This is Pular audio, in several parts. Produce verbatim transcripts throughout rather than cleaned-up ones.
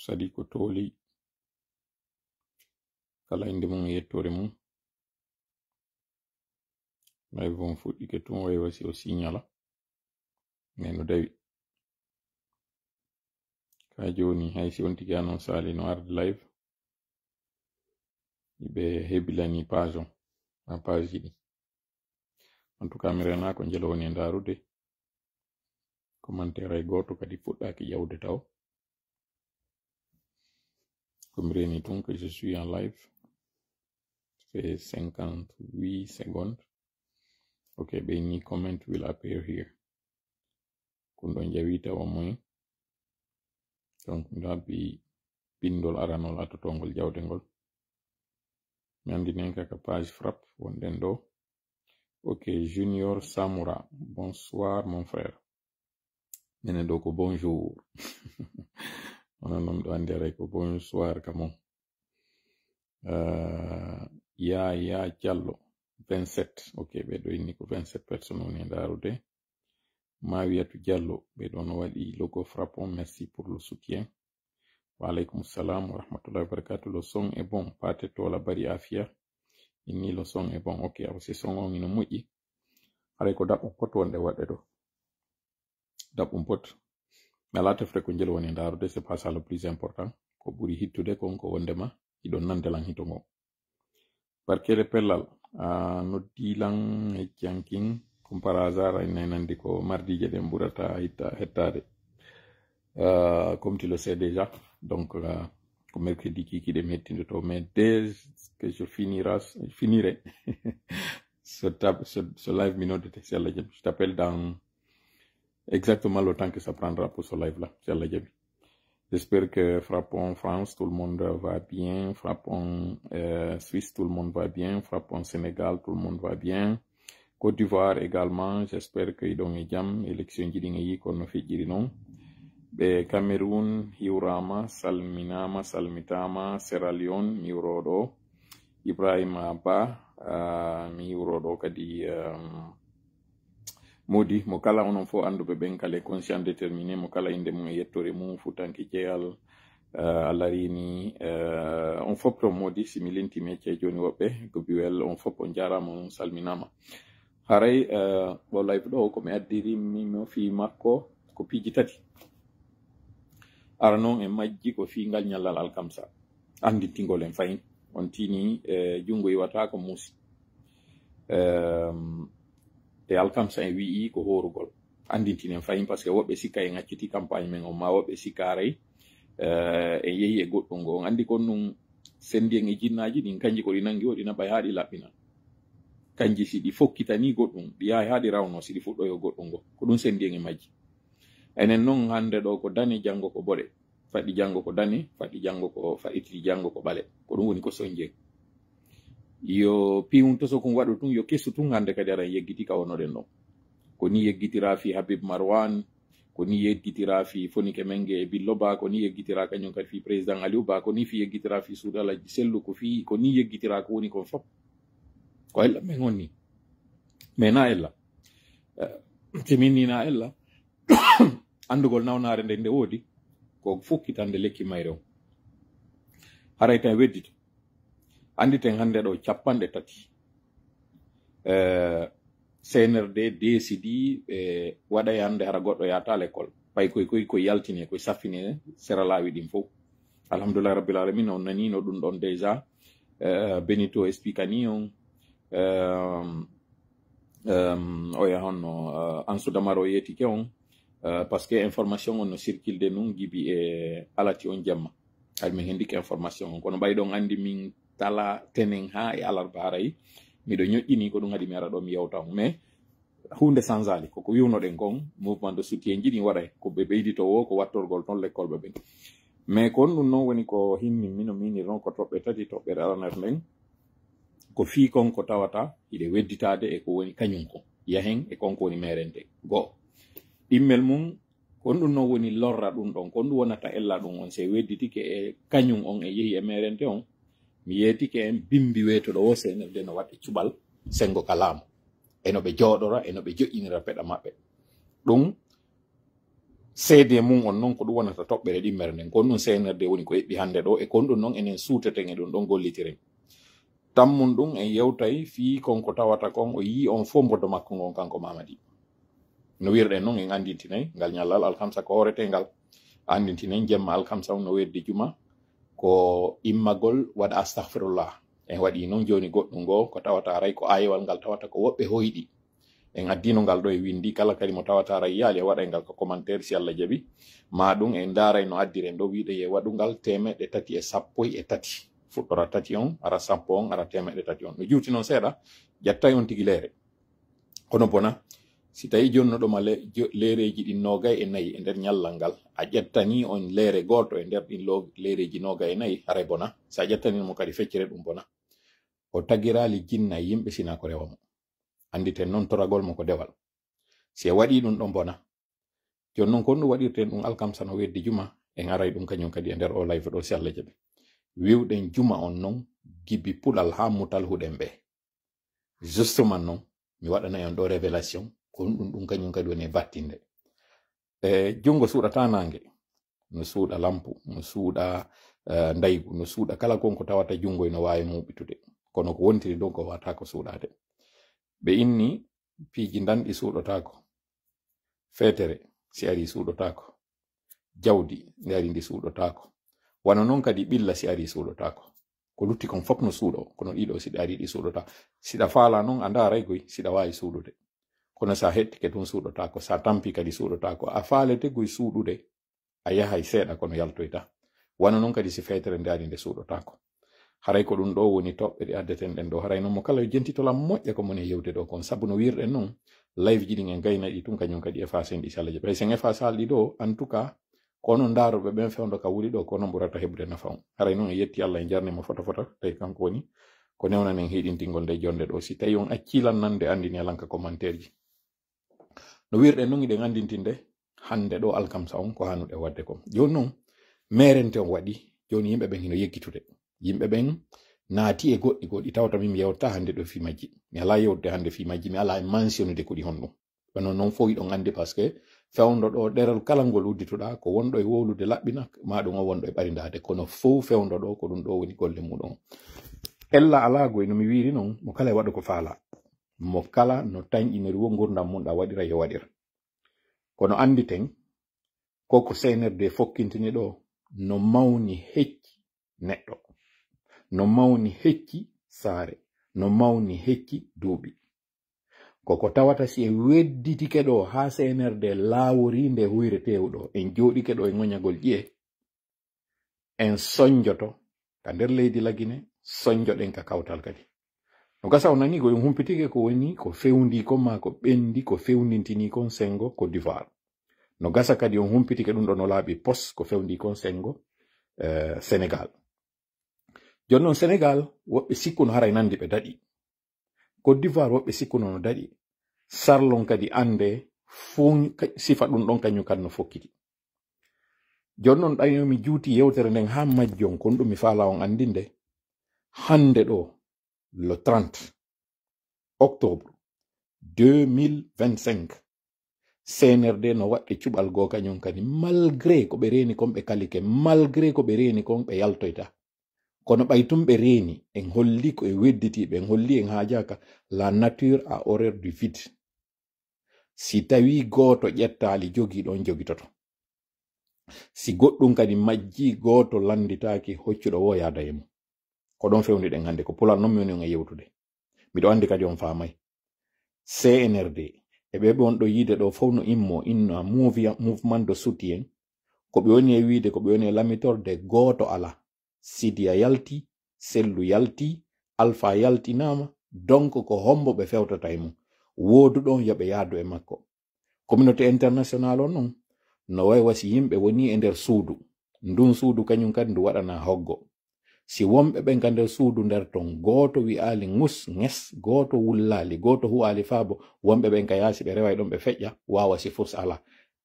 Sadi ko tooli, kala innde mum e yettoore mum. Live on fuɗɗike tun, way wasi o signala, mais no dawi. Ka jooni, hay si on tigi anon sali no arde live, ɓe hebilani page on, ma page ɗi. En tout cas, mi rena ko njelo woni e ndaarude. Commentaire ay gooto kadi fuɗɗaaki ƴawde taw. Ko mi reni tun que je suis en live. C'est cinquante-huit secondes. Ok, ɓe inni comment will appear here. Kun ɗon jawi tawa moy. Donc, mi habbi bindol aranol atotongol jawde ngol. Mi andinen ka, ka page Frappe wonɗen ɗo. Ok, Junior Samoura, bonsoir mon frère. Minen ɗo ko bonjour. Onon non ɗo andi aray ko bonsoir ka mon. Euh, Yaya Diallo, vingt-sept. Ok, ɓe ɗo inni ko vingt-sept personnes woni e ndaarude. Mawiyatu Diallo, ɓe ɗo no waɗi logo Frappe on, merci pour le soutien. Wa alaikum salam wa rahmatullahi wa barakatuh. Le son est bon. Pate Tola Bari Afia. Inni le son est bon. Ok, awa si son on ino moƴƴi. Haray ko daɓɓo pot wonde waɗde ɗo. Daɓɓum pot. Mi alaa tefre ko njel woni ndaarude, c'est pas ça le plus important. Ko ɓuri hittude kon ko wondema hiɗon nande lan hito ngo. Barkeede pellal, a noddi lan e jankin, comme par hasard, ay nay nandi ko mardiije ɗen ɓurata hitta-, hettaade. Euh, comme tu le sais déjà, donc, euh, ko mercredi kiki ɗe mi hettindoto, mais dès que je finiras, je finirai ce tab-, ce, ce live, mi noddete, si Allah jaɓi. Je t'appelle dans exactement le temps que ça prendra pour ce live-là, si Allah jaɓi. J'espère que Frappe en France, tout le monde va bien. Frappe en, euh, Suisse, tout le monde va bien. Frappe en Sénégal, tout le monde va bien. Côte d'Ivoire également, j'espère que ɗon e jam, élection ji ɗin e yi kono feƴƴiri non. Ɓe Cameroun, hiwrama, salminama, salmitama, Sierra Leone, mi hiwroɗo. Ibrahima Ba, ah, mi hiwroɗo kadi, um, Modi, mo kala onon fof annduɓe ɓen kala e conscient déterminé, mo kala innde mum e yettoore mum, Fuutanke Jeyal, eh, Allah rini, eh, on fof toon Modi, si mi lintii mi yeccay jooni woɓɓe, Gobiwel, on fof on jaaraama, on salminaama. Haray, eh, o live ɗo ko mi addiri mi mo fii makko ko piiji tati. Ara noon e majji ko fii ngal ñallal alkamsa, anndintingol en fayin. On tini, eh, junngo iwata ko muusi. Ehm, e alkamsa en wi'i ko hoorugol. Anndintinen fayin, parce que woɓɓe sikka en acciti campagne men on, ma woɓɓe sikka aray, eh, en yehi e goɗɗum ngo. On anndi kon ɗum senndi en e jinnaaji ɗin, kanji ko ɗi nangi o, ɗi naɓay haa ɗi laɓɓina. Kanji si ɗi fokkitanii goɗɗum, ɗi yahay haa ɗi rawno, si ɗi fuɗɗoyo goɗɗum ngo. Ko ɗum senndi en e majji. Enen non hannde ɗo ko dane, janngo ko boɗe. Faɗɗi janngo ko dane, faɗɗi janngo ko, faɗɗiti janngo ko ɓale. Ko ɗum woni ko sonje. Yo piwun toso kun waɗu tun, yo kesu tun hannde kadi aran yeggiti ka wonoɗen ɗon. Ko ni yeggitira fii Habib Marwan, ko ni yeggitira fii Fonike Menge e Billo Ba, ko ni yeggitira kañum kadi fii Président Aliou Ba, ko ni fii yeggitira fii Suudu Alaji Sellu, ko fii, ko ni yeggitira ko woni kon fof. Ko ella men on ni. Mais na ella. Eh, si min ni na ella, anndugol nawnaare nden nde woodi, ko fukkitande lekki mayre on. Haray tan weddito. Annditen hannde ɗo cappanɗe tati. Eh, C N R D décidi ɓe waɗay hannde hara goɗɗo yaata l'école. Pay koy, koy, koy yaltine, koy saffine sera laawi ɗin fof. Alhamdulillahi Rabbil Alamin, on nani no ɗum ɗon déjà. Eh, Benito explique ni on. Eh, eh, oya honno, eh, Ansu Damaro yetike on. Eh, parce que information on no circulde nun gibi e alati on jamma. Ay, min hendike information on. Kono ɓay ɗon anndi min tala tenen haa e alarba haray. Miɗo ñoƴƴini ko ɗum haɗi mi ara ɗo mi yewta on. Mais huunde sanzaali, koko wiwnoɗen kon, mouvement de soutien jiɗi waɗay, ko ɓe ɓeydito wo, ko wattorgol ton lekkolɓe ɓen. Mais kon ɗum non woni ko hinni mino miinir non ko toɓɓe tati, toɓɓere aranere nden. Ko fii kon ko tawata hiɗe wedditaade e ko woni kañum kon. Yahen e kon ko woni meerente. Go'o. Ɗimmel mum, kon ɗum non woni lorra ɗum ɗon. Kon ɗum wonata ella ɗum on. Se wedditike e kañum on e yehi e meerente on, mi yeetike en bimbi weetoɗo wo C N R D no waɗi cuɓal senngo ka laamu. E no ɓe jooɗora, e no ɓe joƴƴinira peɗa maɓɓe. Ɗum, Seede mun on non ko ɗum wonata toɓɓere ɗimmere nden. Ko on ɗum C N R D woni ko eɓɓi hannde ɗoo, e ko on ɗum non enen suuteten e ɗum ɗon gollitiren. Tammun ɗum en yewtay fii kon ko tawata kon o yii on fof mbodo makko ngon kanko Mamadi. No wirɗen non en anndintinay ngal ñallal alkamsa ko hooretee ngal. Anndintinen jemma alkamsa on no weddi juma ko immagol waɗa astahfirullah. En waɗi non jooni goɗɗum ngoo ko tawata aray ko aayewal ngal tawata ko woɓɓe hoyɗi. En addino ngal ɗo e winndi, kala kadi mo tawata aray yaali e waɗay ngal ko commentaire si Allah jaɓi. Ma ɗum en ndaaray no addiren ɗo wiide ye waɗu ngal teemeɗɗe tati e sappo e tati. Fuɗɗora tati on, ara sappo on, ara teemeɗɗe tati on. No juuti non seeɗa, ƴettay on tigi leere. Kono bona, si tawi jonnuɗo ma le-, jo-, leereeji ɗin noogay e nayi e nder ñallal ngal, a ƴettani on leere gooto e nder ɗin lo-, leereeji noogay e nayi, haray bona. Si a ƴettani mo kadi feccere ɗum bona. O tagiraali jinna e yimɓe sina ko rewa mo. Annditen non toragol mo ko dewal. Si a waɗi ɗum ɗon bona. Jooni non ko honɗum waɗirten ɗum alkamsa no weddi juma, en aray ɗum kañum kadi e nder o live ɗo si Allah jaɓi. Wiwɗen juma on non gibi puɗal haa mutal huɗen ɓe. Justement non, mi waɗanay on ɗo révélation, ko honɗum ɗum kañum kadi woni e battinde. E junngo suuɗata naange, no suuɗa lampu, no suuɗa, eh, ndaygu, no suuɗa kala kon ko tawata junngo ino waawi muɓitude. Kono ko wontiri ɗon ko wata ko suuɗaade. Ɓe inni piiji ndanɗi suuɗotaako. Feetere, si ari suuɗotaako. Jawdi, ndi ari ndi suuɗotaako. Wano non kadi ɓilla si ari suuɗotaako. Ko lutti kon fof no suuɗo, kono ɗiɗo si ɗi ari ɗi suuɗotaako. Si ɗa faala non a ndaaray goy, si ɗa waawi suuɗude. Kono sa hettike tun suuɗotaako, sa tampi kadi suuɗotaako. A faalete goy suuɗude, a yahay seeɗa kono yaltoyta. Wano non kadi si feetere nde ari nde suuɗotaako. Haray ko ɗum ɗo woni toɓɓe ɗe addeten ɗen ɗo. Haray non mo kala yo jentito lan moƴƴa ko moni e yewte ɗo kon. Sabu no wirɗen non, live ji ɗin en gayna ɗi tun kañum kadi efface en ɗi si Allah jaɓi. Hay sen efface haalɗi ɗo, en tout cas, ko onon ndaarooɓe ɓen fewndo ka wuli ɗo, ko onon ɓurata heɓude nafa on. Haray non en yetti Allah en jarnii mo fota fota, tawi kanko woni ko newnanen hiɗintingol nde jonde ɗo. Si tawi on accii lan nande anndini lan ka commentaire ji. No wirɗen non, hiɗen anndintinde hannde ɗo alkamsa on ko hanuɗe waɗde kon. Jooni non, meerente on waɗi, jooni yimɓe ɓen hino yeggitude. Yimɓe ɓen naati e goɗɗi, goɗɗi tawata min mi yewta hannde ɗo fii majji. Mi alaa yewtude hannde fii majji, mi alaa e mentionnude ko ɗi honɗum. Kono non fof hiɗon anndi parce que fewndo ɗo ɗerol kala ngol uddituɗaa ko wonɗo e wowlude laɓɓina, ma ɗum o wonɗo e ɓarindaade. Kono fof fewndo ɗo ko ɗum ɗo woni golle muɗum. Ella alaa goy no mi wiiri non, mo kala e waɗu ko faala. Mo kala no tanƴiniri wo ngurndan mum ɗa waɗira yo waɗir. Kono annditen, ko ko C N R D fokkintini ɗo, no mawni hecci neɗɗo, no mawni hecci saare, no mawni hecci duuɓi. Ko ko tawata si en wedditike ɗo haa C N R D laaworii nde huyre teewu ɗo, en jooɗike ɗo e ŋoñagol ƴi'e, en sonjoto ka nder leydi Lagine, sonjoɗen ka kawtal kadi. No gasa o nani ko en humpitike ko woni ko fewndi kon maa ko ɓendi ko fewndintini kon sengo Côte d'Ivoire. No gasa kadi on humpitike ɗum ɗo no laaɓi pos ko fewndi kon sengo, eh, Sénégal. Jooni non Sénégal, woɓɓe sikkuno haray nandi ɓe daɗi. Côte d'Ivoire, woɓɓe sikkuno no daɗi. Sarlon kadi annde fuu ka-, sifa ɗum ɗon kañum kadi no fokkiti. Jooni non ɗaño mi juuti yewtere nden haa majjon, kon ɗum mi faala on anndinde. Hannde ɗo, le trente octobre deux mille vingt-cinq, C N R D no waɗde cuɓal goo kañum kadi, malgré ko ɓe reeni kon ɓe kalike, malgré ko ɓe reeni kon ɓe yaltoyta. Kono ɓay tun ɓe reeni, en holli ko e wedditi ɓe, en holli en haajaaka, la nature a horreur du vide. Si tawii gooto ƴettaali jogii ɗon jogitoto. Si goɗɗum kadi majjii, gooto lannditaaki hoccuɗo woo yaada e mum. Ko ɗon fewniɗen hannde, ko Pulaar non mi woni on e yewtude. Miɗo anndi kadi on faamay. C N R D, e ɓe ɓe on ɗo yiide ɗo fow no immoo, inna mouvia-, mouvement de soutien, ko ɓe woni e wiide, ko ɓe woni e lamitorde gooto alaa. Sidiya yalti, Sellu yalti, Alfa yaltinaama, donc ko hombo ɓe fewtata e mum? Wooduɗo on yo ɓe yaadu e makko. Communauté international on non, no way wa si yimɓe woni e nder suudu, ndun suudu kañum kadi ndu waɗana hoggo. Si wonɓe ɓen ka nder suudu nder ton, gooto wi'aali ŋus, ŋes, gooto wullaali, gooto hu'aali faabo, wonɓe ɓen ka yaasi ɓe reway ɗon ɓe feƴƴa, waawa si furs alaa.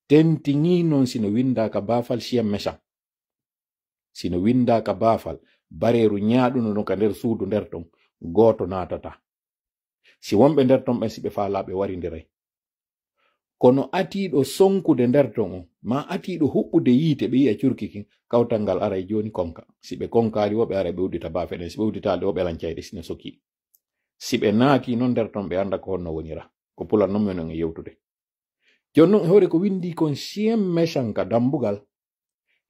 Tentinii non si no winndaa ka baafal chien méchant. Si no winndaa ka baafal, bareeru ñaaɗuno no ka nder suudu nder ton, gooto naatataa. Si wonɓe nder ton ɓen, si ɓe faalaa, ɓe warindiray. Kono atiiɗo sonkude nder ton on, maa atiiɗo huɓɓude yiite ɓe yi'a curki kin, kawtal ngal aray jooni konka. Si ɓe konkaali wo ɓe aray ɓe uddita baafe ɗen, si ɓe udditaali wo ɓe lancay ɗe si no sokii. Si ɓe naati non nder ton ɓe annda ko honno wonira. Ko pular non men on e yewtude. Jooni non e hoore ko windi kon chien méchant ka dambugal.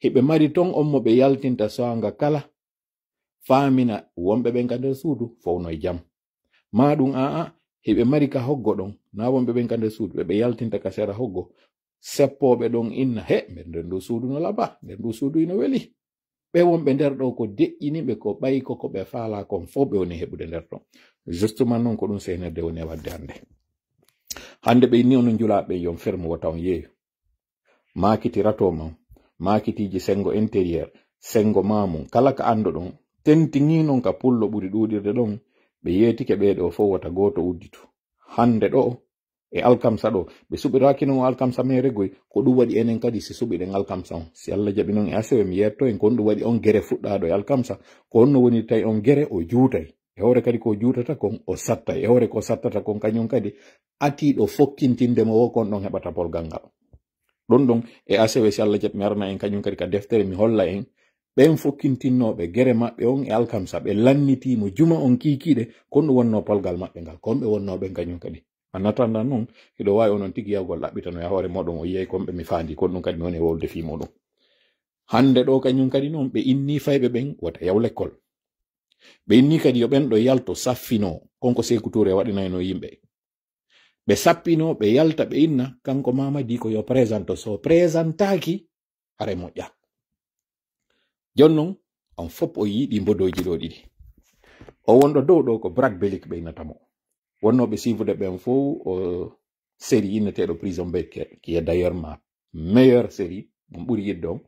Hiɓe mari ton on mo ɓe yaltinta soanga kala. Faamina wonɓe ɓen ka nder suudu fow no e jam. Maa ɗum aa, hiɓe mari ka hoggo ɗon, naa wonɓe ɓen ka nder suudu, ɓe ɓe yaltinta ka sera hoggo. Seppooɓe ɗon inna, he, nder ndu suudu no laba, nder ndu suudu ino weli. Ɓe wonɓe nder ɗo ko deƴƴini ɓe, ko ɓay ko ko ɓe faalaa kon fow ɓe woni heɓude nder ton. Justement non ko ɗum sehnirde woni e waɗde hannde. Hannde ɓe inni onon julaaɓe ɓe yon ferme wota on yeeyu. Maakiti rato mon, maakitiiji senngo intérieur, senngo maamum, kala ka annduɗon, tentinii non ka pullo ɓuri ɗuuɗirde ɗon, ɓe yeetike ɓee ɗoo fow wota gooto udditu. Hannde ɗoo, e alkamsa ɗoo, ɓe suɓiraaki non o alkamsa meere goy, ko ɗum waɗi enen kadi si suɓiɗen alkamsa on. Si Alla jaɓi non e asewe, mi yeetto en ko honɗum waɗi on gere fuɗɗaaɗo e alkamsa, ko honno woni tawi on gere o juutay. E hoore kadi ko juutata kon, o sattay. E hoore ko sattata kon, kañum kadi atiiɗo fokkintinde mo wo kon ɗon heɓata polgal ngal. Ɗum ɗon, e asewe, si Alla jaɓi, mi arana en kañum kadi ka deftere, mi holla en ɓen fokkintinnooɓe gere maɓɓe on e alkamsa, ɓe lannitii mo juma on kiikiiɗe, kon ɗum wonnoo polgal maɓɓe ngal, kon ɓe wonnoo ɓen kañum kadi. En attendant non, hiɗo waawi onon tigi yahgol ɗaɓɓitano e hoore mooɗon, o yiyay kon ɓe mi faandi, kon ɗum kadi mi woni e wowlude fii muuɗum. Hannde ɗoo kañum kadi non, ɓe innii fayɓe ɓen wota yaw lekkol. Ɓe innii kadi yo ɓen ɗo yalto saffinoo, kon ko Seeku Tuure waɗinayno yimɓe. Ɓe sappinoo, ɓe yalta, ɓe inna, kanko Mamadi ko yo présente, so présenteaki, haray moƴƴa. Jooni non, on fof o yiɗi mbodooji ɗo ɗiɗi. O wonɗo dow ɗo ko Brad Bellick ɓe innata mo. Wonnooɓe siifude ɓen fof, o série inneteeɗo Prison Break, qui est d'ailleurs ma meilleure série, mo ɓuri yiɗde on.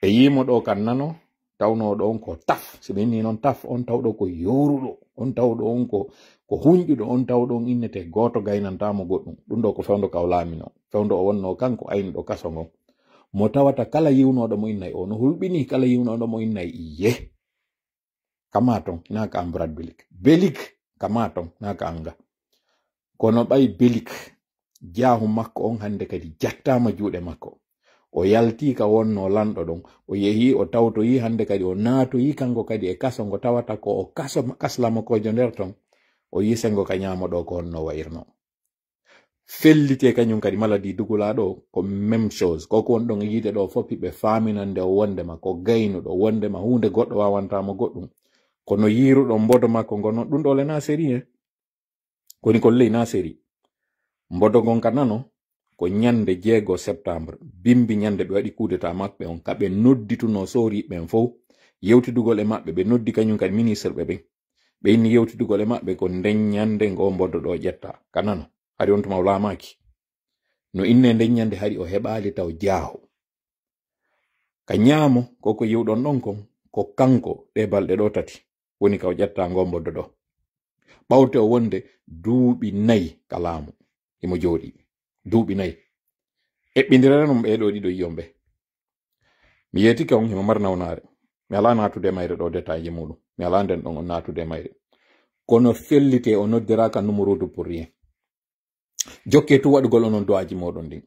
E yiimo ɗo kan nano, tawno ɗo on ko taf. Si ɓe inni non taf, on tawɗo ko yoruɗo, on tawɗo on ko, ko hunƴuɗo, on tawɗo on innete gooto gaynantaa mo goɗɗum. Ɗum ɗo ko fewndo ka o laamino. Fewndo o wonno kanko aynuɗo kaso ngon. Mo tawata kala yiwnooɗo mo innay o no hulɓini, kala yiwnooɗo mo innay iye. Kama ton, hinaa ka an Brad Belik. Belik, kama ton, hinaa ka an nga. Kono ɓay Belik, jaahu makko on hannde kadi jattaama juuɗe makko. O yaltii ka wonnoo lanɗo ɗon. O yehii, o tawtoyii hannde kadi, o naatoyii kanko kadi e kaso ngo tawata ko o kaso, kaslamokoojo nder ton. O yii sengo ka ñaamo ɗo ko honno wa'irnoo. Fellitee kañum kadi maladie dugulaa ɗo ko même chose. Ko ko won ɗon e yiide ɗo fof ɓe faaminande o wondema ko gaynuɗo, wondema huunde goɗɗo waawantaa mo goɗɗum. Kono yiiruɗo mbodo makko ngono, ɗum ɗo le na série, eh. Koni ko ley na série. Mbodo ngon ka nano, ko ñande jeego septembre. Bimbi ñande ɓe waɗi coup d'état maɓɓe on, ka ɓe nodditunoo sooriiɓe ɓen fof. Yewtidugol e maɓɓe, ɓe noddi kañum kadi ministre ɓe ɓen. Ɓe inni yewtidugol e maɓɓe ko nden ñande ngo mbodo ɗo ƴetta. Ka nano, hari on tuma o laamaaki. No inne nden ñande hari o heɓaali taw jaaho. Ka ñaamo, ko ko yiwɗon ɗon kon, ko kanko ɗe balɗe ɗo tati. Woni ka o ƴetta ngo mbodo ɗo. Ɓawte o wonde duuɓi nayi ka laamu. Himo jooɗi. Duuɓi nayi. Eɓɓindirere non ɓee ɗo ɗiɗo yiyon ɓe. Mi yeetike on himo mari nawnaare. Mi alaa naatude e mayre ɗo détail ji muɗum. Mi alaa nden ɗon on naatude e mayre. Kono fellite o noddiraaka numuruudu pour rien. Jokke tu waɗugol onon du'aaji moɗon ɗin.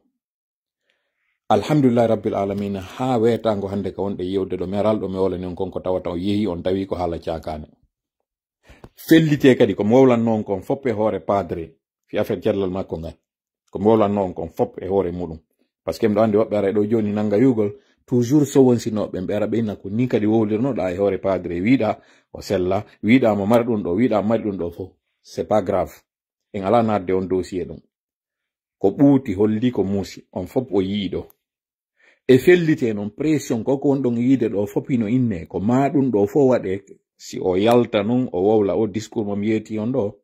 Alhamdulillahi Rabbil Alamina, haa weetaango hannde ka wonɗe yewde ɗo, mi aral ɗo mi wolani on kon ko tawata o yehi on tawi ko haala caakaane. Fellite kadi ko mi wowlanno on kon fof e hoore padre, fi affaire cellal makko ngal. Ko mi wowlanno on kon fof e hoore muɗum. Parce que miɗo anndi woɓɓe ara ɗo jooni nannga yugol, toujours so wonsinooɓe ɓe ara ɓe inna ko ni kadi wowlirnoɗa e hoore padre, wiɗa o sella, wiɗa mo mara ɗum ɗo, wiɗa mo mari ɗum ɗo fof. C'est pas grave. En alaa naatde on dossier ɗum. Ko ɓuuti, holli ko muusi, on fof o yi'i ɗo. E fellite non pression ko ko won ɗon yiide ɗo fof hino inne, ko maa ɗum ɗo fof waɗe, si o yalta non, o wowla o discours mo mi yeeti on ɗo,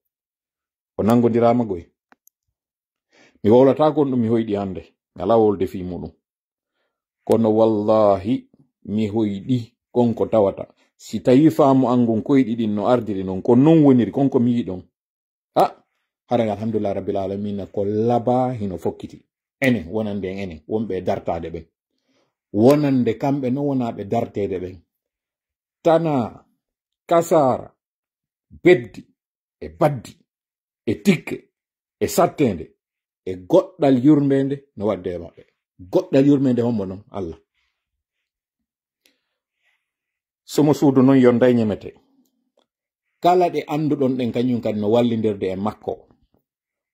o nanngondiraama goy. Mi wowlataako on ɗum mi hoyɗi hannde, mi alaa wowlde fii muɗum. Kono wallaahi, mi hoyɗi kon ko tawata. Si tawii faamu an ngun koyɗi ɗin no ardiri non, ko non woniri, kon ko mi yi'i ɗon. Ah, haray alhamdulillah rabbil alamina ko laba hino fokkiti. Enen, wonande en enen, wonɓe e dartaade ɓen. Wonande kamɓe non wonaaɓe darteede ɓen. Tanaa, kasaara, beddi, e baddi, e tikke, e satteende, e goɗɗal yurmeende no waɗde e maɓɓe. Goɗɗal yurmeende hombo non? Allah. Somo suudu non yonday ñemete. Kala ɗe annduɗon ɗen kañum kadi no wallindirde e makko.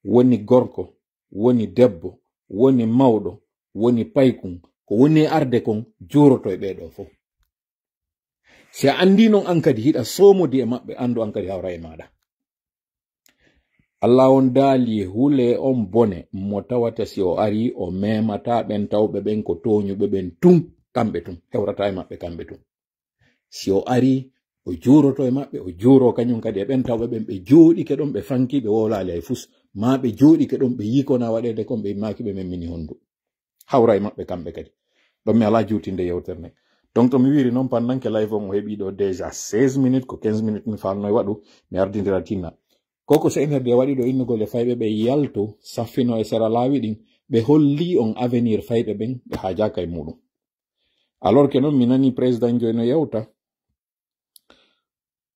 Woni gorko, woni debbo, woni mawɗo, woni paykun, ko woni e arde kon juuroto e ɓee ɗoo fof. Si a anndii non an kadi hiɗa soomodi e maɓɓe, anndu an kadi hawra e maaɗa. Allah on daali, hulee on bone mo tawata si o arii, o meemataa ɓen tawɓe ɓen ko tooñuɓe ɓen tun, kamɓe tun, hewrataa e maɓɓe kamɓe tun. Si o arii, o juuroto e maɓɓe, o juuroo kañum kadi e ɓen tawɓe ɓen ɓe jooɗike ɗon, ɓe fankii, ɓe wowlaali hay fus, maa ɓe jooɗike ɗon, ɓe yiikona waɗeede kon, ɓe immaaki, ɓe memmini hondu. Hawra e maɓɓe kamɓe kadi. Ɗon mi alaa juutinde yewtere nden. Donc to mi wiiri non, pendant que live on o heɓii ɗoo déjà seize minutes, ko quinze minutes mi faalno e waɗu, mi ardindira tinna. Ko ko C N R D waɗi ɗoo innugol e fayɓe ɓe yaltu, saffino e sera laawi ɗin, ɓe holli on avenir fayɓe ɓen, ɓe haajaaka e muɗum. Alors que non mi nani président joy no yewta,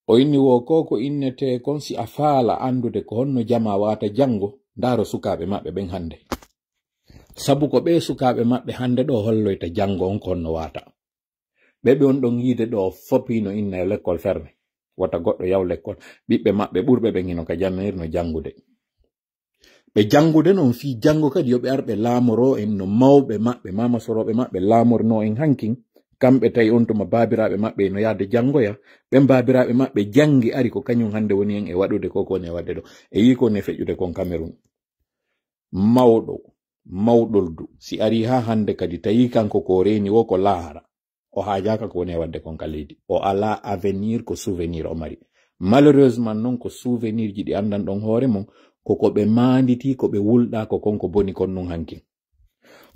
o inni wo ko ko innetee kon, si a faala anndude ko honno jamaa waata janngo, ndaaro sukaaɓe maɓɓe ɓen hannde. Sabu ko ɓee sukaaɓe maɓɓe hannde ɗoo holloyta janngo on ko honno waata. Ɓe ɓe on ɗon yiide ɗoo fop hino inna yo lekkol ferme. Wota goɗɗo yaw lekkol. Ɓiɓɓe maɓɓe ɓurɓe ɓen hino ka jannirno janngude. Ɓe janngude non fii janngo kadi yo ɓe ar ɓe laamoroo en no mawɓe maɓɓe, maama sorooɓe maɓɓe laamornoo en hankin. Kamɓe tawi on tuma baabiraaɓe maɓɓe no yaade janngoya. Ɓen baabiraaɓe maɓɓe janngi ari ko kañum hannde woni en e waɗude ko ko woni e waɗde ɗoo. E yii ko woni e feƴƴude kon Cameroun. Mawɗo, mawɗoldu, si arii haa hannde kadi tawi kanko ko reeni wo ko laahara. O haajaaka ko woni e waɗde kon ka leydi. O alaa avenir, ko souvenir o mari. Malheureusement non ko souvenir ji ɗi anndan ɗon hoore mon, ko ko ɓe maanditii, ko ɓe wulɗaa, ko kon ko boni kon nun hankin.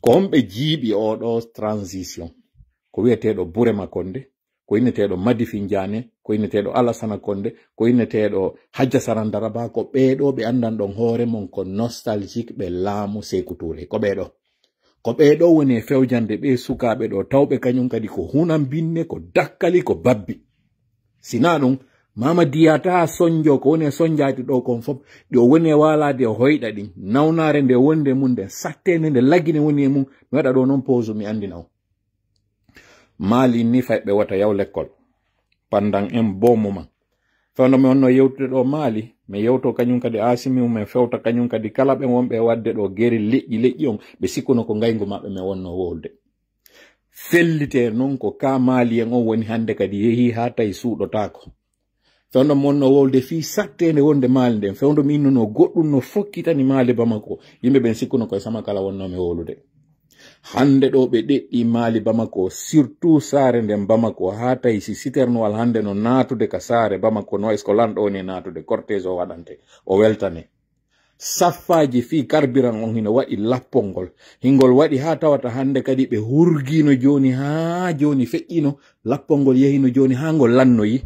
Ko honɓe jiiɓi oo ɗoo transition? Ko wi'eteeɗo Burema Konde, ko inneteeɗo Madi Finjaane, ko inneteeɗo Alasana Konde, ko inneteeɗo Hajja Sarandara Ba, ko ɓee ɗoo ɓe anndan ɗon hoore mon ko nostalgique ɓe laamu Seeku Tuure. Ko ɓee ɗoo. Ko ɓee ɗoo woni e fewjande ɓee sukaaɓe ɗoo, tawɓe kañum kadi ko hunan binne, ko dakkali, ko babbi. Si naa ɗum, Maama Diyataa sonjo ko woni e sonjaade ɗoo kon fof, ɗi o woni e waalaade o hoyɗa ɗin. Nawnaare nde wonde e mum nden, satteende nde Lagine woni e mum, mi waɗa ɗoo non pause, mi anndina on. Maali ni fayɓe wota yaw lekkol. Pendant un bon moment. Fewndo mi wonno yewtude ɗoo Maali, mi yewto kañum kadi Asimi, men fewta kañum kadi kala ɓen wonɓe e waɗde ɗoo geri leƴƴi leƴƴi on, ɓe sikkuno ko ngayngu maɓɓe men wonno wowlude. Fellitee non ko ka Maali en on woni hannde kadi yehii haa tawi suuɗotaako. Fewndo mi wonno wowlude fii satteende wonde Maali nden, fewndo mi innuno goɗɗum no fokkitani Maali Bamako, yimɓe ɓen sikkuno koye sama kala wonno mi wowlude. Hannde ɗoo ɓe ɗeɗɗi Maali Bamako, surtout saare nden Bamako, haa tawi si siternowal hannde no naatude ka saare Bamako, no est-ce que lanɗo woni e naatude, cortège o waɗante, o weltane. Saffaaji fii carburant on hino waɗi lappol ngol. Hingol waɗi haa tawata hannde kadi ɓe hurgiino jooni haa jooni feƴƴiino, lappol ngol yahino jooni haa ngol lannoyi.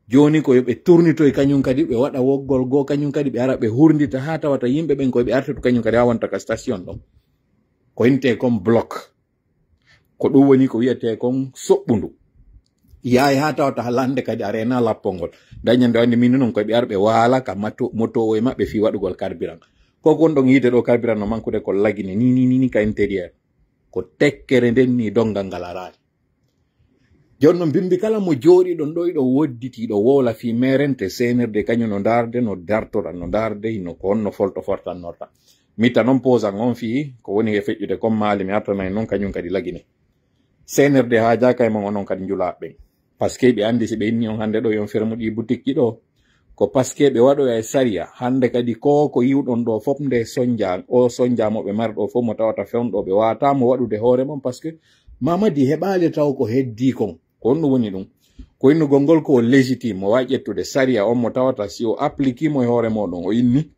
Jooni ko yo ɓe turnitoy kañum kadi, ɓe waɗa woggol goo kañum kadi, ɓe ara ɓe hurndita haa tawata yimɓe ɓen koye ɓe artude kañum kadi haa wonta ka station ɗon. Ko intee kon bloc. Ko ɗum woni ko wi'etee kon soɓɓundu. Yaay haa tawata hannde kadi a reenaa lappol ngol. Dañande wande min non koye ɓe ar ɓe waala ka mato-, moto o e maɓɓe fii waɗugol carburant. Ko kon ɗon yiide ɗoo carburant no mankude ko Lagine ni, ni, ni, ni ka intérieur. Ko tekkere nden ni donngal ngal araali. Jooni non, bimbi kala mo jooɗiɗon ɗoo, hiɗo wodditi, hiɗo wowla fii meerente, seenirde kañum no ndaarde, no dartora, no ndaarde, hino ko honno folto fortannorta. Mitta non pause an on fii ko woni e feƴƴude kon Maali, mi artanay non kañum kadi Lagine. Seenirde haajaaka e mon onon kadi njulaaɓe ɓen. Parce que ɓe anndi si ɓe inni on hannde ɗoo, yon fermuɗi boutique ji ɗoo, ko parce que ɓe waɗoya e sariya. Hannde kadi ko, ko yiwɗon ɗoo fof nde sonja, o sonja mo ɓe mari ɗoo fof mo tawata fewndo ɓe waawataa mo waɗude hoore mon, parce que Mamadi heɓaali taw ko heddii kon. Ko honɗum woni ɗum? Ko innugol ngol ko légitime, mo waawi ƴettude sariya on mo tawata si o appliquii mo e hoore mooɗon, o inni,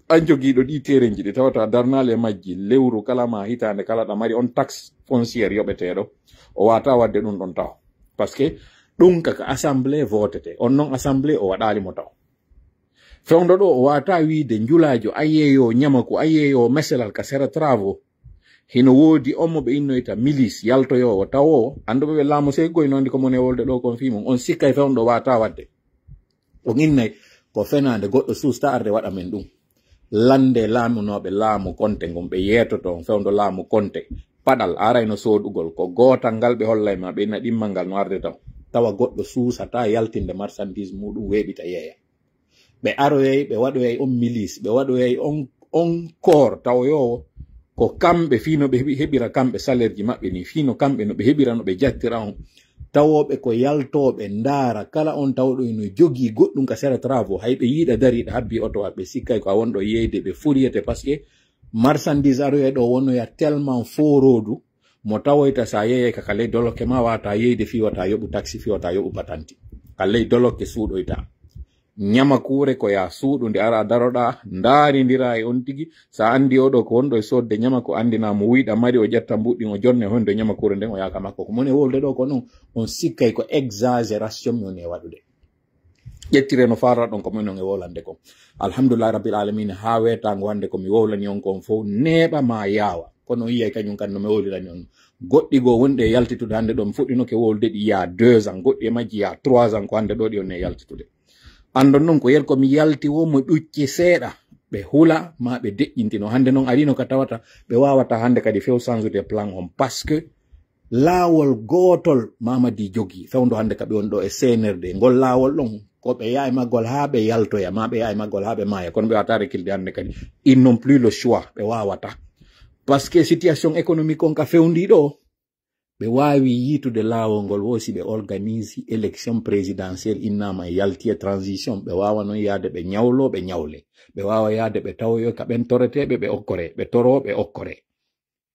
an jogiiɗo ɗii terenji ɗi tawata darnaali e majji lewru kala maa hitaande kala ɗa mari on taxe foncière yoɓeteeɗo, o waawataa waɗde ɗum ɗon taw. Parce que ɗum kaka assemblée votetee, on non assemblée o waɗaali mo taw. Fewndo ɗoo o waawataa wiide njulaajo, a yeeyoo ñamaku, a yeeyoo meselal ka sera travaux. Hino woodi on mo ɓe innoyta milice, yaltoyoowo, tawoowo, annduɓe ɓe laamu sey goy noon ko mon e wolde ɗoo kon fii mum. On sikkay fewndo ɗoo waawataa waɗde. On innay ko fenaande, goɗɗo suusta arde waɗa men ɗum. lande laamunooɓe laamu Konte ngon, ɓe yeetoto on fewndo laamu Konte. Paɗal arayno soodugol, ko gootal ngal ɓe hollay ma, ɓe ina ɗimmal ngal no arde taw. Tawa goɗɗo suusataa yaltinde marchandise muɗum weeɓita yeeya. Ɓe aroyay, ɓe waɗoyay on milice, ɓe waɗoyay on, on corps tawoyoowo. Ko kamɓe fii no ɓe heɓi-, heɓira kamɓe salaire ji maɓɓe ni, fii no kamɓe no ɓe heɓira, no ɓe jattira on. Tawooɓe ko yaltooɓe ndaara, kala on tawɗo ino jogii goɗɗum ka sera travaux, hay ɓe yiiɗa dariiɗo habbii oto, ɓe sikkay ko a wonɗo yeeyde, ɓe furiyete, parce que marchandise aroyay ɗo wonoya tellement fooroodu, mo tawoyta sa yeeyay ka, ka ley dolokke ma, wata yeeyde fii wata yoɓu taxi, fii wata yoɓu patanti. Ka ley dolokke suuɗoyta. Ñamakuure ko yaa suuɗu nde ara daroɗa, ndaarindira e on tigi. Sa andi oɗo ko wonɗo e soodde ñamaku, andina mo wuyɗa mari, o ƴetta mbuɗɗin, o jonna e honde ñamakuure nden, o yaaka makko. Ko mone wolde ɗo ko non, on sikkay ko exagération mi woni e waɗude. Ƴettire no faarata ɗon ko mone on e wolande kon. Alhamdulillahi Rabbil Alamina, haa weetaango hande ko mi wowlani on kon fow, neeɓa ma yaawa. Kono on yiyay kañum kan no mi wowlirani on. Goɗɗi goo wonɗi e yaltitude hande ɗo, mi fuɗɗinoke wowlude ɗi yaa deux ans, goɗɗi e majji yaa trois ans, ko hande ɗo ɗi on e yaltitude. Andon non ko yer ko mi yalti wo mo ɗucci seeɗa, ɓe hula ma ɓe deƴƴintino. Hande non arino ka tawata ɓe wawata hande kadi few sansude plan on, parce que laawol gootol Mamadi jogii, fewndo hande ka ɓe woni ɗo e C N R D. Ngol laawol ɗon, ko ɓe yaha e maggol haa ɓe yaltoya, ma ɓe yaha e maggol haa ɓe maaya. Kono ɓe wawata rekilde hande kadi. Ils n'ont plus le choix, ɓe wawata. Parce que situation économique on ka fewndi ɗo, ɓe waawi yiitude laawol ngol wo si ɓe organise élection présidentielle, innama e yalti e transition. Ɓe waawa non yaade ɓe ñawlo, ɓe ñawle. Ɓe waawa yaade ɓe tawoyo ka ɓen toreteeɓe, ɓe okkore, ɓe toro, ɓe okkore.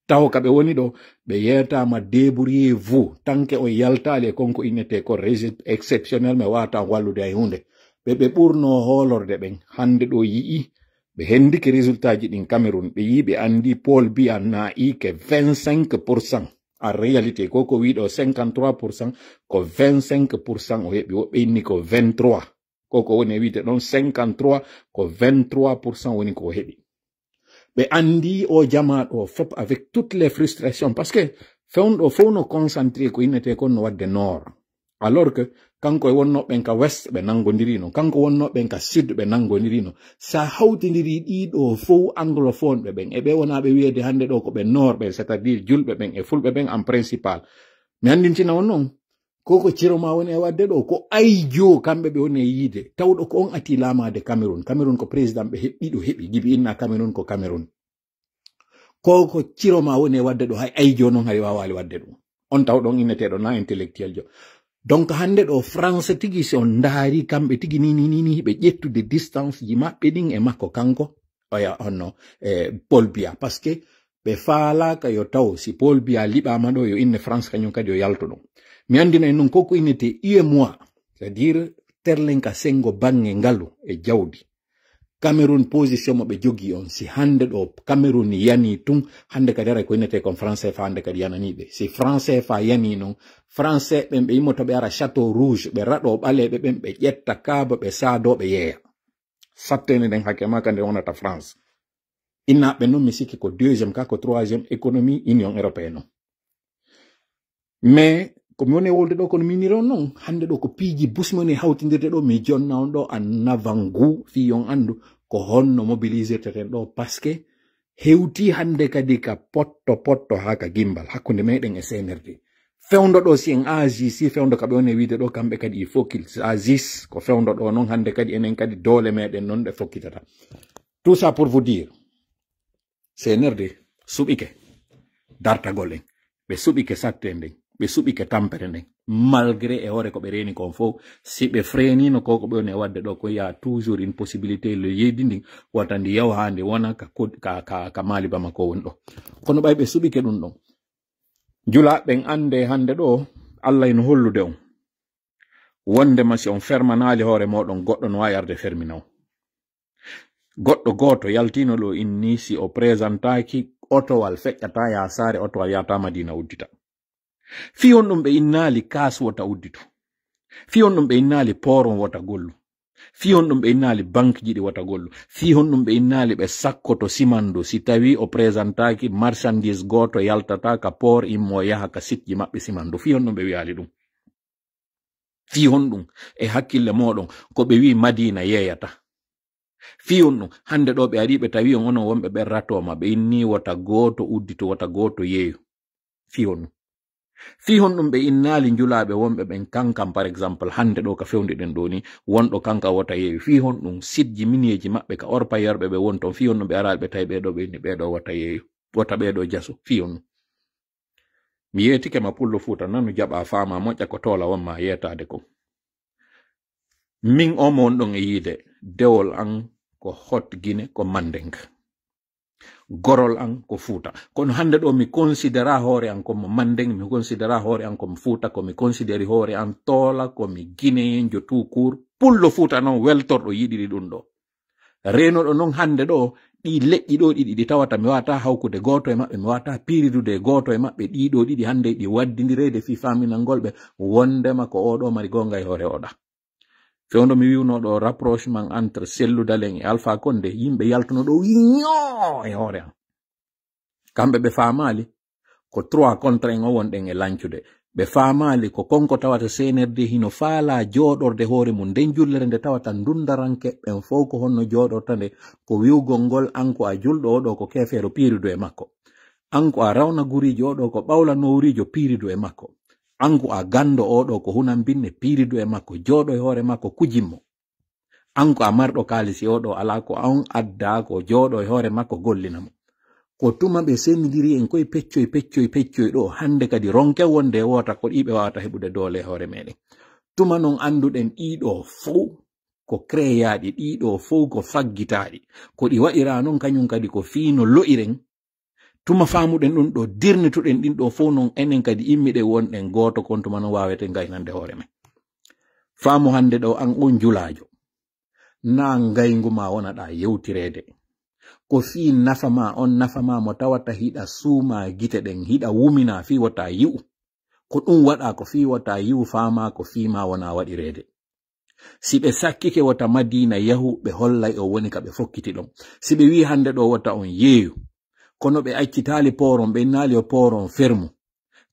Tawo ka ɓe woni ɗo, ɓe yeetaama débrouillez-vous, tant que on yaltaali e kon ko innetee ko régime exceptionnel, mi wawata on wallude hay huunde. Ɓe, ɓe ɓurno hoolorde ɓen, hande ɗo yi'i, ɓe hendike résultat ji ɗin Cameroun, ɓe yi'i ɓe andi Paul Biya na'i ke vingt-cinq pour cent. En réalité, ko ko wiɗo cinquante-trois pour cent, ko vingt-cinq pour cent o heɓi, woɓɓe inni ko vingt-trois. Ko ko woni e wiide ɗon cinquante-trois, ko vingt-trois pour cent woni ko o heɓi. Ɓe andi o jamaa ɗo fop avec toutes les frustrations, parce que fewndo fow no concentré ko innete kon no wadde nord. Alors que kanko e wonno ɓen ka west ɓe nangondirino, kanko wonno ɓen ka sud ɓe nangondirino. Sa hawtindiri ɗiɗo fow anglophone ɓe ɓen, e ɓe wona ɓe wiyeede hande ɗo ko ɓe nord ɓen, c'est-à-dire julɓe ɓen e fulɓe ɓen en principal. Mi andintina on non, ko ko Ciroma woni e wadde ɗo, ko ayjo kamɓe ɓe woni e yiide. Tawɗo ko on ati laamaade Cameroun. Cameroun ko président ɓe heɓ-, ɗiɗo heɓi, Gibi Inna Cameroun ko Cameroun. Ko ko Ciroma woni e wadde ɗo, hay ayjo non hari waawaali wadde ɗum. On taw ɗon inneteeɗo na intellectuel jo. Donc hande ɗo France tigi, si on ndaari kamɓe tigi ni, ni, ni, ni, ɓe ƴettude distance ji maɓɓe ɗin e makko kanko, oya honno, eh, Paul Biya. Parce que ɓe faalaaka yo taw si Paul Biya liɓaama ɗo, yo inne France kañum kadi yo yaltu ɗum. Mi anndina en nun ko ko innete U E M O A, c'est-à-dire terlen ka senngo baŋŋe ngalu e jawdi. Cameroun position mo ɓe jogii on, si hannde ɗo Cameroun yanii tun, hannde kadi aray ko innete kon France C F A hannde kadi yananii ɓe. Si France C F A yanii non, Français ɓen ɓe yimoto ɓe ara Château Rouge, ɓe raɗoo ɓaleeɓe ɓen, ɓe ƴetta kaaba, ɓe saadoo, ɓe yeeya. Sattene nden hakke ma ka nde wonata France. Innaaɓe non mi sikki ko deuxième ka, ko troisième économie Union européenne on. Mais ko mi woni e wolde ɗo, kono mi iniri on non, hannde ɗo ko piiji bus mi woni e hawtindirde ɗo, mi jonna on ɗo en avant-goût, fii on anndu ko honno mobilisirteten ɗo, parce que hewti hannde kadi ka potto potto haa ka gimbal, hakkunde meɗen e C N R D. Fewndo ɗo si en agit, si fewndo ka ɓe woni e wiide ɗo, kamɓe kadi il faut qu'ils agissent, ko fewndo ɗo non hannde kadi enen kadi doole meɗen non ɗe fokkitata. Tout ça pour vous dire, C N R D suɓike dartagol en, ɓe suɓike satte nden, ɓe suɓike tampere nden, malgré e hoore ko ɓe reeni kon fow, si ɓe freenino ko ko ɓe woni e wadde ɗo, ko y a toujours une possibilité le yeydi ndin wata ndi yaw haa ndi wona ka kod-, ka, ka, ka Mali Bamako woni ɗo. Kono ɓay ɓe suɓike ɗum ɗon. Julaaɓe ɓen annde hannde ɗo, Allah ino hollude on. Wondema si on fermanaali hoore mooɗon, goɗɗo no waawi arde fermina on. Goɗɗo gooto yaltiino ɗo inni si o présenté-ki otowal feƴƴata yaa saare, otowal yahata Madina uddita. Fii honɗum ɓe innaali kaas wota udditu? Fii honɗum ɓe innaali port on wota gollu? Fii honɗum ɓe innaali banque ji ɗi wota gollu? Fii honɗum ɓe innaali ɓe sakkoto simandu si tawi o présenté-ki marchandise gooto yaltata ka port immo yaha ka site ji maɓɓe simandu? Fii honɗum ɓe wiyaali ɗum? Fii honɗum e hakkille mooɗon ko ɓe wi'i Madina yeeyata? Fii honɗun, hannde ɗoo ɓe arii ɓe tawi on onon wonɓe ɓen ratooma, ɓe innii wota gooto uddito, wota gooto yeeyu. Fii honɗun? Fii honɗun ɓe innaali njulaaɓe wonɓe ɓen kankan, par exemple, hannde ɗoo ka fewndiɗen ɗoo nii, wonɗo kankan wota yeeyu? Fii honɗun sitji miniyeeji maɓɓe ka orpayeerɓe ɓe woni ton, fii honɗun ɓe araali ɓe tawi ɓee ɗoo ɓe inni ɓee ɗoo wota yeeyu, wota ɓee ɗoo jaso? Fii honɗun? Mi yeetike ma Pullo Fuuta, nanu jaɓaa faamaa moƴƴa ko toola won maa yeetaade kon. Min oo mo wonɗon e yiide, dewol an ko Hot Gine, ko Mandeng. Gorol an ko Fuuta. Kono hannde ɗoo mi konsidera hoore an ko mo Mandeng, mi konsidera hoore an ko mo Fuuta, ko mi konsideri hoore an toola, ko mi Gineyenjo tout court. Pullo Fuuta non weltorɗo yiɗiri ɗun ɗoo. Reenuɗo non hannde ɗoo, ɗii leƴƴi ɗoo ɗiɗi ɗi tawata mi waawataa hawkude gooto e maɓɓe, mi waawataa piiridude e gooto e maɓɓe, ɗii ɗoo ɗiɗi hannde ɗi waddindireede fii faaminangol ɓe wondema ko oo ɗoo mari goonga e hoore oo ɗaa. Fewndo mi wi'unoo ɗoo rapprochement entre Cellou Dalein e Alpha Condé, yimɓe yaltuno ɗoo wi'i ñoo e hoore an. Kamɓe ɓe faamaali ko trois contre un o wonɗen e lancude. Ɓe faamaali ko kon ko tawata C N R D hino faalaa jooɗorde hoore mun nden jullere nde tawata ndundaranke ɓen fow ko honno jooɗorta nde, ko wi'ugol ngol an ko a julɗo, oo ɗoo ko keefeero piiridu e makko. An ko a rawna guriijo, oo ɗoo ko ɓawla nowriijo piiridu e makko. An ko a ganndo, oo ɗoo ko hunan binne piiridu e makko, jooɗo e hoore makko kujimmo. An ko a marɗo kaalisi, oo ɗoo alaa ko on addaa, ko jooɗo e hoore makko gollina mo. Ko tuma ɓe sendindiri en koye peccoy, peccoy, peccoy ɗoo, hannde kadi ronken wonde e woota ko ɗii ɓe waawata heɓude doole e hoore meɗen. Tuma non annduɗen ɗii ɗoo fow ko kreyaaɗi, ɗii ɗoo fow ko faggitaaɗi. Ko ɗi waɗiraa non kañum kadi ko fii no lo'iren. Tuma faamuɗen ɗun ɗoo, dirnituɗen ɗin ɗoo fow non, enen kadi immiɗen wonɗen gooto kon, tuma non waaweten gaynande hoore men. Faamu hannde ɗoo, an on julaajo, naa ngayngu maa wona ɗaa yewtireede. Ko fii nafa maa, on nafa maa mo tawata hiɗa suumaa gite ɗen, hiɗa wuminaa fii wota yi'u. Ko ɗun waɗaa ko fii wota yi'u, faamaa ko fii maa wona waɗireede. Si ɓe sakkike wota Madiina yahu, ɓe hollay on woni ka ɓe fokkiti ɗon. Si ɓe wi'i hannde ɗoo wota on yeeyu, kono ɓe accitaali port on, ɓe innaali yo port on fermu.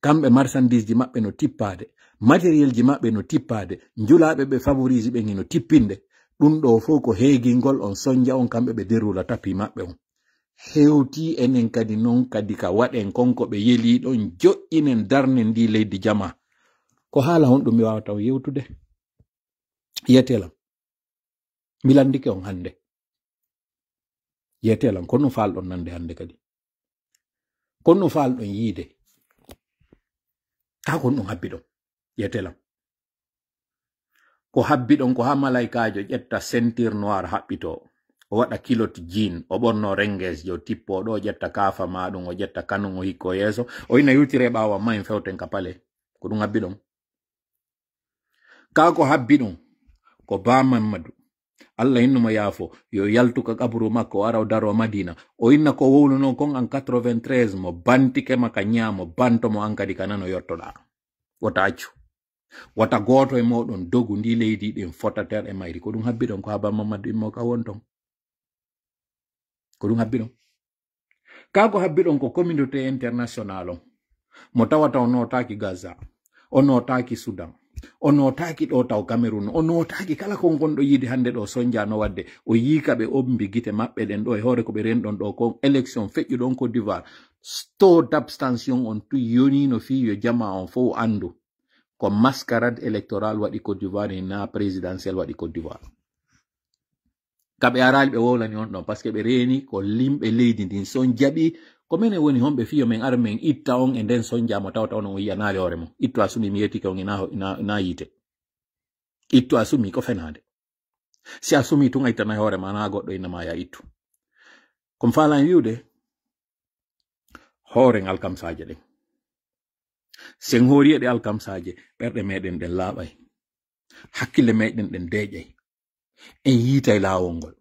Kamɓe marsandiisji maɓɓe no tippaade, materielji maɓɓe no tippaade, njulaaɓe ɓe favorise ɓen hino tippinde. Ɗun ɗoo fow ko heegingol on sonja on, kamɓe ɓe derula tapi maɓɓe on. Hewtii enen kadi non kadi ka waɗen kon ko ɓe yelii ɗon, joƴƴinen darnen ndii leydi jamaa. Ko haala honɗun mi waawata on yewtude? Yetee lan. Mi lanndike on hannde. Yetee lan, ko honɗun faalɗon nande hannde kadi? Ko honɗun faalɗon yiide? Kaa ko honɗun habbi ɗon? Yetee lan. Ko habbi ɗon ko haa malaykaajo ƴetta ceinture noire haɓɓitoo. O waɗa culotte jean, o ɓornoo rengeesje, o tippoo ɗoo, o ƴetta kaafa maa ɗun, o ƴetta kanun, o hikkoo yeeso. O inna yewtiree ɓaawo, amma en fewten ka pale. Ko ɗun habbi ɗon. Kaa ko habbi ɗun, ko Baa Mammadu, Alla hinnu mo yaafo, yo yaltu ka qaburu makko, o ara o daroo Madiina. O inna ko wowlunoo kon an quatre-vingt-treize, mo bantike ma ka ñaamo, banto mo an kadi ka nano yottoɗaa. Wota accu. Wota gooto e mooɗon dogu ndii leydi ɗin fota ter e mayri. Ko ɗun habbi ɗon, ko haa Baa Mammadu immoo ka won ton. Ko ɗun habbi ɗon. Kaa ko habbi ɗon ko communauté international on. Mo tawata o nootaaki Gaza, o nootaaki Sudan, o nootaaki ɗoo taw Cameroun, o nootaaki kala kon gonɗo yiide hannde ɗoo sonja no waɗde. O yi'i ka ɓe ombi gite maɓɓe ɗen ɗoo e hoore ko ɓe renɗon ɗoo kon élection feƴƴuɗo on Côte d'Ivoire. Taux d'abstention on tun yoniino fii yo jamaa on fow anndu. Ko mascarade électorale waɗi Côte d'Ivoire, hinaa présidentielle waɗi Côte d'Ivoire. Ka ɓe araali ɓe wowlani on ɗon, parce que ɓe reeni ko limɓe leydi ndin. Si on jaɓi, ko menen woni honɓe fii yo men ar men itta on e nden sonja mo tawata onon on yi'anaali hoore mon. Ittu a sumi mi yeetike on ina, ina, ina yiite. Ittu a sumi ko fenaande. Si a sumi tun a ittanay hoore ma, na goɗɗo inna ma ya ittu. Ko mi faalani wi'ude, hooren alkamsaaje ɗen. Si en hoori e ɗe alkamsaaje, ɓerɗe meɗen ɗen laaɓay. Hakkille meɗen ɗen deeƴay. En yiitay laawol ngol.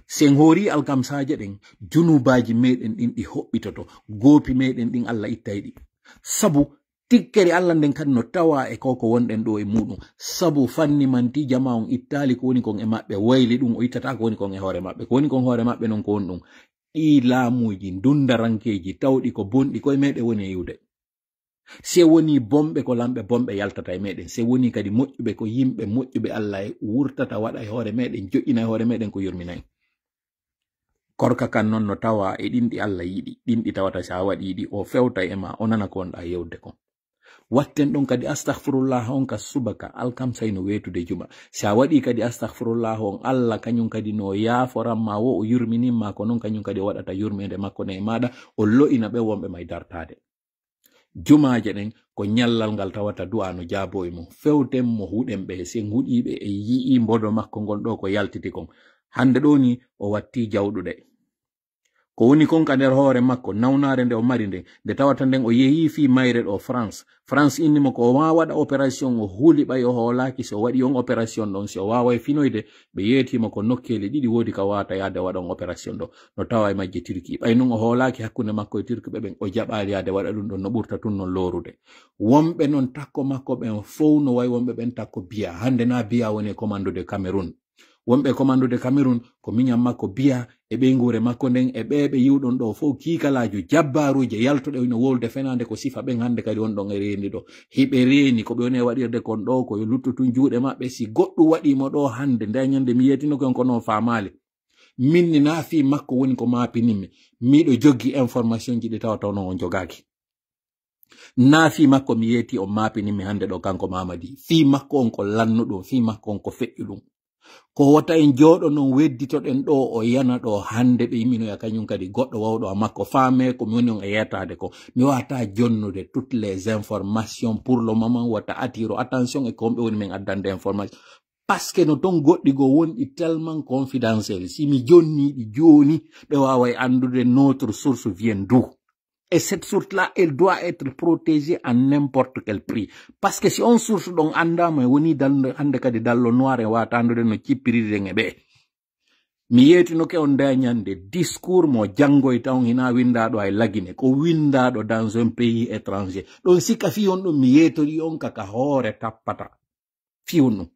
Si en hoori alkamsaaje ɗen, junubaaji meɗen ɗin ɗi hoɓɓitoto, goopi meɗen ɗin Alla ittay ɗi. Sabu tikkere Alla nden kadi no tawaa e ko ko wonɗen ɗoo e muuɗum. Sabu fanni manti jamaa on ittaali ko woni kon e maɓɓe, wayli ɗum o ittataa ko woni kon e hoore maɓɓe. Ko woni kon hoore maɓɓe non ko woni ɗum. Ɗii laamuuji, dundarankeeji, tawɗi ko bonɗi, koye meɗen woni e yi'ude. Se wonii bonɓe, ko lamɓe bonɓe yaltata e meɗen. Se wonii kadi moƴƴuɓe, ko yimɓe moƴƴuɓe Alla e wurtata waɗa e hoore meɗen, joƴƴina e hoore meɗen ko yurmina en. Korka kan non no tawa e ɗin ɗi Alla yiɗi, ɗin ɗi tawata si a waɗii ɗi, o fewtay e ma, o nana ko wonɗaa yewde kon. Watten ɗon kadi astahfirullah on ka subaka, alkamsa hino weetude juma. Si a waɗii kadi astahfirullah on, Alla kañum kadi no yaaforan ma, wo o yurminin ma, ko non kañum kadi o waɗata yurmeende makko nden e maaɗa, o lo'ina ɓen wonɓe may dartaade. Jumaaje ɗen ko ñallal ngal tawata du'aa no jaaboo e mum. Fewten mo, huɗen ɓe, si en huɗii ɓe, en yi'ii mbodo makko ngon ɗoo ko yaltiti kon. Hande ɗoo ni o wattii jawɗuɗe. Ko woni kon ka nder hoore makko, nawnaare nde o mari nden, nde tawata nden o yehii fii mayre ɗoo France. France inni mo ko o waawa waɗa opération, o huli ɓay o hoolaaki si o waɗii on opération ɗon, si o waaway finoyde, ɓe yeetii mo ko nokkeeli ɗiɗi woodi ka waawata yaade waɗa on opération ɗoo. No tawa e majje Turquie. Ɓay non o hoolaaki hakkunde makko e Turqueɓe ɓen, o jaɓaali yaade waɗa ɗum ɗon, no ɓurta tun non loorude. Wonɓe non takko makko ɓen fow no way wonɓe ɓen takko Biya. Hande naa Biya woni e commando de Cameroun. Wonɓe commando de Cameroun ko miñan makko Biya e ɓeynguure makko nden e ɓee ɓe yi'uɗon ɗoo fow kiikalaajo jabbaaruuje yaltuɗe hino wowlude fenaande ko sifa ɓen hande kadi wonɗon e reenude ɗoo. Hiɓe reeni ko ɓe woni e waɗirde kon ɗoo ko yo luttu tun juuɗe maɓɓe. Si goɗɗum waɗii mo ɗoo hande, nde ñande mi yeetino kon kono on faamaali. Min ni naa fii makko woni ko maapininmi. Miɗo jogii information ji ɗi tawata onon on jogaaki. Naa fii makko mi yeetii on maapininmi hande ɗoo kanko Mamadi. Fii makko on ko lannuɗum, fii makko on ko feƴƴuɗum. Ko wota en jooɗo non wedditoɗen ɗoo o yana ɗoo hande ɓe imminoya kañum kadi goɗɗo wawɗo a makko. Faamee ko mi woni on e yeetaade ko. Mi waawataa jonnude toutes les informations pour le moment wata attire attention e ko on ɓe woni men addande information. Parce que no ton goɗɗi goo wonɗi tellement confidentiel. Si mi jonnii ɗi jooni, ɓe waaway anndude notre source vient d'où. Et cette source-là, elle doit être protégée à n'importe quel prix. Parce que si on source ɗon anndaama, e woni dal-, hande kadi dallo noir e waawata anndude no cippiriri en e ɓe. Mi yeetinoke on nde ñande discours mo janngoyta on hinaa winndaaɗo hay Lagine, ko winndaaɗo dans un pays étranger. Ɗon sikka fii on ɗum mi yeetori on ka ka hoore tappata. Fii on ɗum.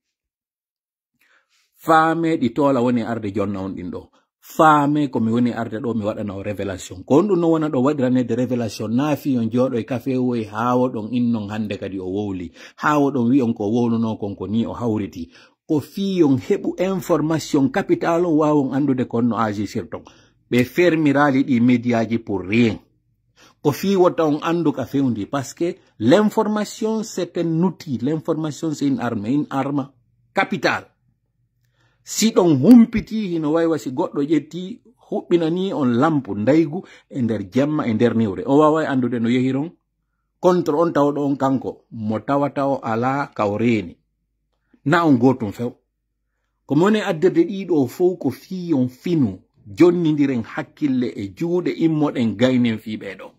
Faamee ɗi toola woni arde jonna on ɗin ɗoo. Faamee ko mi woni arde ɗoo mi waɗana o révélation. Ko on ɗum no wona ɗo waɗiraneede révélation. Naa fii on jooɗo e kafee woy haa woɗon innon hande kadi o wowli. Haa woɗon wi'on ko o wowlunoo kon ko nii o hawriti. Ko fii on heɓu information capital on waawon anndude kon no agisirton. Ɓe fermiraali ɗi médiaji pour rien. Ko fii wota on anndu ka fewndi, parce que l'information, c'est un outil. L'information, c'est une arme, une arme capitale. Si ɗon humpitii, hino waywa si goɗɗo ƴettii, huɓɓinanii on lampu ndaygu e nder jemma, e nder niwre. O waaway anndude no yehiron contre on tawɗo on kanko, mo tawata o alaa ka o reeni. Na on gootum few. Ko mi woni addirde ɗii ɗoo fow ko fii on finu, jonnindiren hakkille e juuɗe, immoɗen gaynen fii ɓee ɗoo.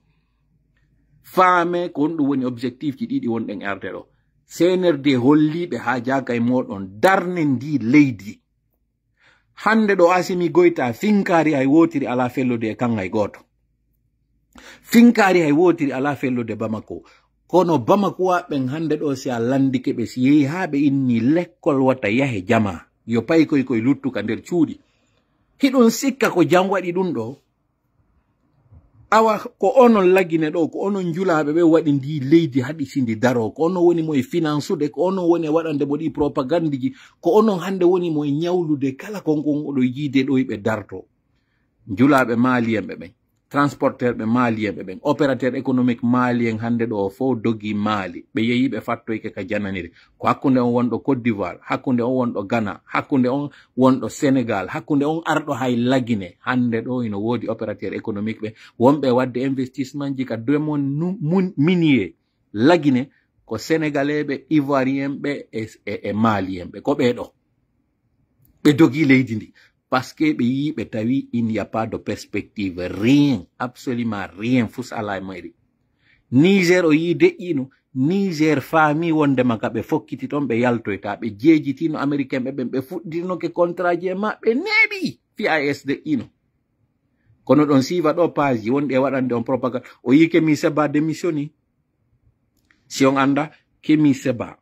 Faamee ko honɗum woni objectif ji ɗiɗi wonɗen e arde ɗoo. C N R D holliiɓe haa jaaka e mooɗon darne ndii leydi. Hannde ɗoo Asimi Goyta finkaari hay wootiri alaa fellude e kan hay gooto. Finkaari hay wootiri alaa fellude Bamako. Kono Bamakoa ɓen hannde ɗoo si a lanndike ɓe, si yehi haa ɓe inni lekkol wata yahe jamaa, yo paykoy koy luttu ka nder cuuɗi. Hiɗon sikka ko jam waɗi ɗum ɗoo? Awa ko onon Lagine ɗoo, ko onon njulaaɓe ɓe waɗi ndii leydi haɗi si ndi daroo, ko onon woni mo e finansude, ko onon woni e waɗande mo ɗii propagandiji, ko onon hannde woni mo e ñawlude kala kon kon oɗo yiide ɗoo ɓe dartoo. Njulaaɓe Maliyen ɓe ɓen, transporteur ɓe Maliyen ɓe ɓen, opérateur économique malien hannde ɗoo fow dogi Mali, ɓe yehi ɓe fattoyke ka jananiri. Ko hakkunde on wonɗo Côte d'Ivoire, hakkunde on wonɗo Ghana, hakkunde on wonɗo Sénégal, hakkunde on arɗo hay Lagine. Hannde ɗoo hino woodi opérateur économique ɓe wonɓe waɗde investissement ji ka domaine nu-, mun-, minier. Lagine ko Sénégalais ɓe, Ivoirien ɓe e, e, e Malien ɓe. Ko ɓee ɗoo. Ɓe dogi leydi ndi. Parce que ɓe yii, ɓe tawi, il n'y a pas de perspective. Rien, absolument rien. Fus alaa e mayri. Niger o yii deƴƴiino. Niger faami wondema ka ɓe fokkiti ton, ɓe yaltoyta. Ɓe jeejitiino Américain ɓe ɓen, ɓe fuɗɗitinoke contrat ji e maɓɓe, neeɓi. Fi A E S deƴƴiino. Kono ɗon siiva ɗoo page ji wonɗi e waɗande on propagande. O yii Kemi Seba démissioni. Si on annda, Kemi Seba,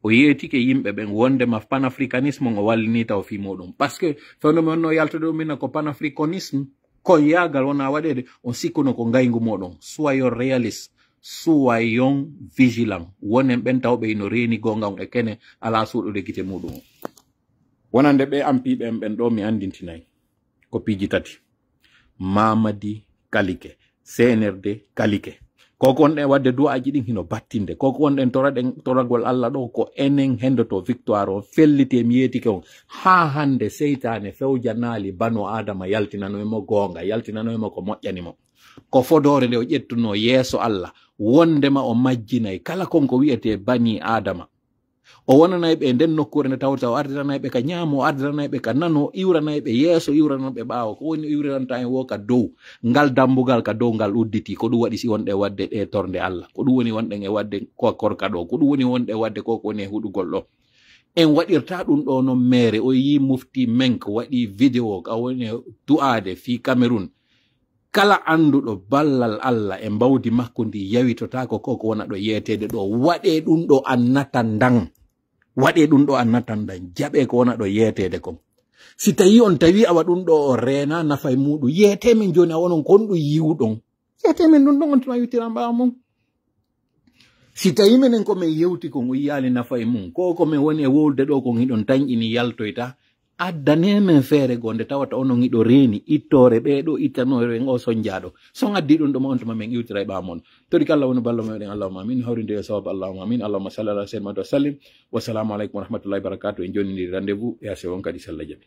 o yeetike yimɓe ɓen wondema panafricanisme on o wallinii taw fii muuɗum. Parce que phénomène no yaltude ɗum minna ko panafricanisme, kon yaagal wonaa waɗeede, on sikkuno ko ngayngu muuɗum. Soyons réalistes. Soyons vigilants. Wonen ɓen tawɓe hino reeni goonga on e kene, alaa suuɗude gite muuɗum on. Wonande ɓe ampiiɓe en ɓen ɗoo, mi anndintinay. Ko piiji tati. Mamadi Kalike, C N R D Kalike. Ko ko wonɗen waɗde du'aaji ɗin hino battinde. Ko ko wonɗen toraɗen toragol Alla ɗoo, ko enen hendoto victoire on, felliti e mi yeetike on. Haa hannde seytaane fewjanaali banu Aadama yaltinano e mo goonga, yaltinano e mo ko moƴƴani mo. Ko fodoore nde o ƴettunoo yeeso Alla, wondema o majjinay kala kon ko wi'etee banii Aadama. O wonanay ɓe e nden nokkuure nde tawata o ardiranay ɓe ka ñaamo, o ardiranay ɓe ka nano, iwranay ɓe yeeso, iwranay ɓe ɓaawo. Ko woni o iwriranta en woo ka dow, ngal dambugal ka dow ngal udditii. Ko ɗum waɗi si wonɗen waɗde ɗee tornde Alla. Ko ɗum woni wonɗen e waɗde ko korka ɗoo. Ko ɗum woni wonɗen waɗde ko ko woni e huɗugol ɗoo. En waɗirta ɗum ɗoo non meere. O yii mufti men ko waɗi vidéo ka woni du'aade fii Cameroun. Kala annduɗo ballal Alla e mbawdi makko ndi yawitotaako ko ko wona ɗo yeeteede ɗoo. Waɗee ɗum ɗo annata ndan. Waɗee ɗum ɗo annata ndan. Jaɓee ko wona ɗo yeeteede kon. Si tawii on tawii awa ɗum ɗo o reena nafa e muuɗum, yeetee men jooni a wonon kon ɗum yiwuɗon. Yeetee men ɗum ɗon on tuma yewtiran ɓaawo mum. Si tawii menen ko men yewti kon o yiyaali nafa e mum, ko ko men woni e wowlude ɗo kon hiɗon tanƴini yaltoyta, addanee men feere goo nde tawata onon hiɗo reeni ittoore ɓee ɗo, ittanoore en o sonjaaɗo. Si on addii ɗum ɗo ma on tuma men iwtira e ɓaawo mon. Tori ko Alla woni ballo meɗen, Allahumma amin. Hawrinde e sawabu, Allahumma amin. Allahumma salli ala sayyidina Muhammad wa sallim. Wassalamu aleykum wa rahmatullahi wa barakatuh. En jonnindiri rendez-vous e ase on kadi, si Alla jaɓi.